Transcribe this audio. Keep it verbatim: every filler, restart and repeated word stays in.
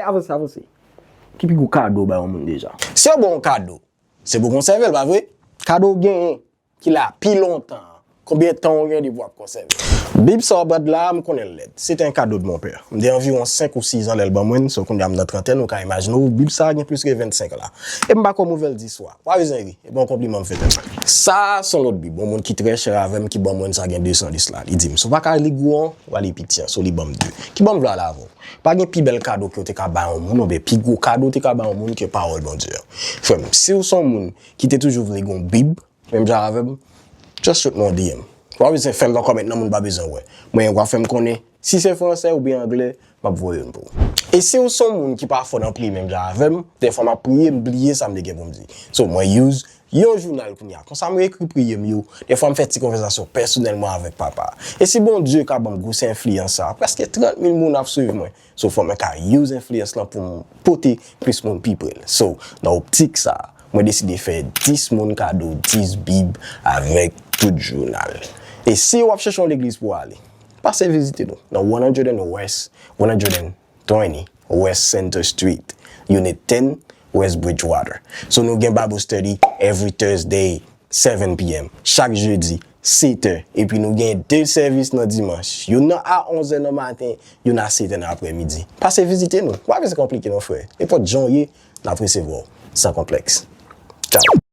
Avanse, avanse. Ki pi gwo kado w bay yon moun deja? Si yo ba w yon kado, se pou w konsève l, pa vre? Kado w genyen, ki la pi lontan an, konbyen tan w gen depi w ap konsève l? Bib sa w ap gad la a, m konnen l lèd. C'était un cadeau de mon père. M te anviwon senk ou sis an lè l ban mwen l, so kounye a m nan trantèn, ou ka imajine w, Bib sa a gen plis ke vennsenk an la. E m pa kwè m ouvè l dis fwa. Pa bezwen ri, e pa yon konpliman m fè tèt mwen. Sa a se yon lòt Bib, yon moun ki trè chè avè m ki ban mwen l sa gen de san dis la. Li di m, si w pa ka li gwo an, w a li piti an, so li ban m de. Ki ban m vle ale avè w? Pa gen pi bèl kado ke w te ka bay yon moun, oubyen pi gwo kado w te ka bay yon moun ke pawòl Bondye an. Frè m, si w se yon moun ki te toujou vle gen yon Bib, menm jan avè m, just shoot mwen yon D M. Ou pa bezwen fè l nan kòmèt nan, moun pa bezwen wè. Mwen, w a fè m konnen, si se fransè oubyen anglè, m ap voye youn pou ou. E si w se yon moun ki pa fò nan priye menm jan avè m, dèfwa m ap priye, m bliye sa m te gen pou m di. So, mwen use yon jounal kounye a. Konsa, mwen ekri priyè m yo. Dèfwa, m fè ti konvèsasyon pèsonèl mwen avèk Papa. E si Bondye ka ban m gwosè enfliyans sa a, prèske trant mil moun ap swiv mwen. So, fò mwen ka use enfliyans lan pou m pote plis moun pi pre l. So, nan optik sa a, mwen deside fè dis moun kado dis Bib avèk tout jounal. E si w ap chèche yon legliz pou w ale, pase vizite nou nan one hundred and West, one hundred and twenty West Center Street, Unit ten, West Bridgewater. So, nou gen Bible study every Thursday, seven p.m. Chak jedi, sèt è. Epi nou gen de sèvis nan dimanch. Youn nan a onz è nan maten, youn a sèt è nan aprèmidi. Pase vizite nou. Pa bezwen konplike non, frè. Nenpòt jan w ye, n ap resevwa w san konplèks. Tchao.